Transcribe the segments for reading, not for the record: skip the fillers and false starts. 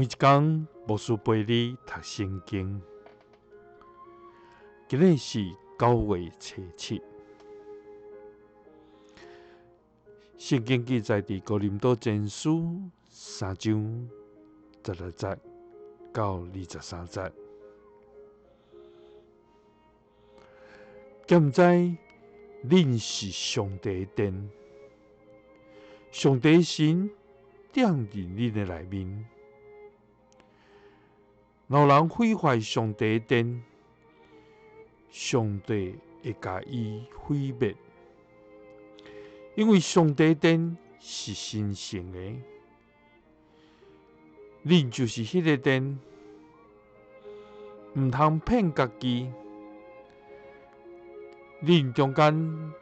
每一工，牧師陪你讀聖經。今日是9月初7。聖經記載佇哥林多前書3章16節到23節。敢毋知恁是上帝的殿，上帝神踮佇恁的內面。若有人毀壞上帝的殿，上帝會共伊毀滅，因為上帝殿是神聖的，恁就是彼个殿，毋通騙家己。恁中間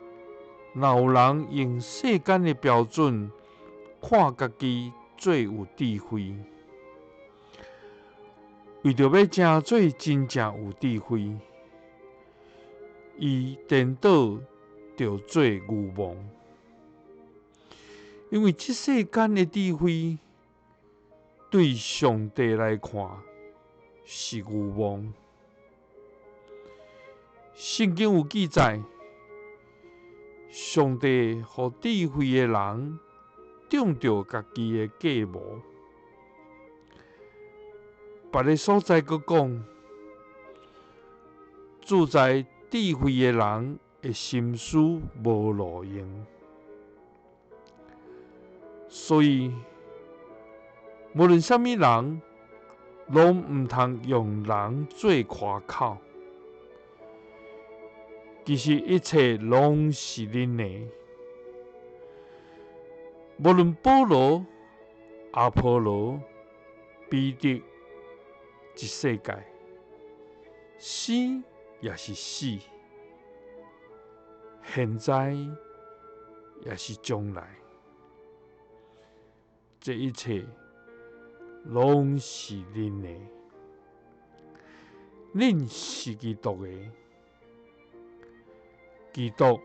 若有人用世間的標準看家己做有智慧，為著欲成做真正有智慧，伊顛倒著做愚妄，因為這世間的智慧對上帝來看是愚妄。聖經有記載，上帝予智慧的人中著家己的計謀。別个所在閣講，自在智慧的人的心思無路用，所以無論啥物人，攏毋通用人做誇口。其實一切攏是恁的，無論保羅、阿波羅、彼得，這世界，生抑是死，現在抑是將來，這一切攏是恁的，恁是基督的，基督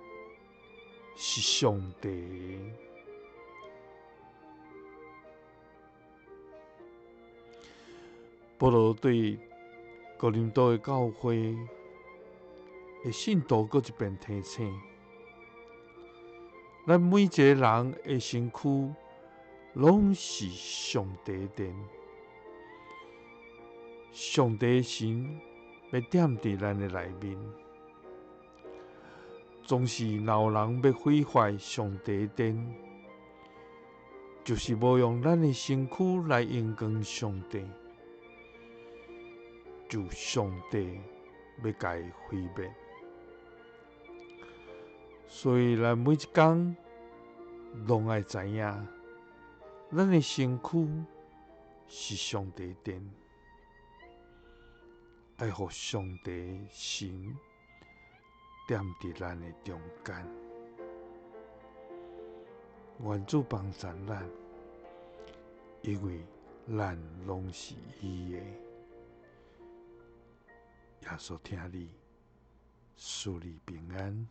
是上帝的。保羅對哥林多的教會的信徒閣一遍提醒：咱每一個人的身軀攏是上帝的殿，上帝神欲踮佇咱的內面。總是若有人欲毀壞上帝的殿，就是無用咱的身軀來榮光上帝，就上帝欲共伊毀滅。所以，咱每一工攏愛知影，咱的身軀是上帝殿，愛予上帝神踮佇咱的中間。願主幫助咱，因為咱攏是伊的。耶穌疼你，賜你平安。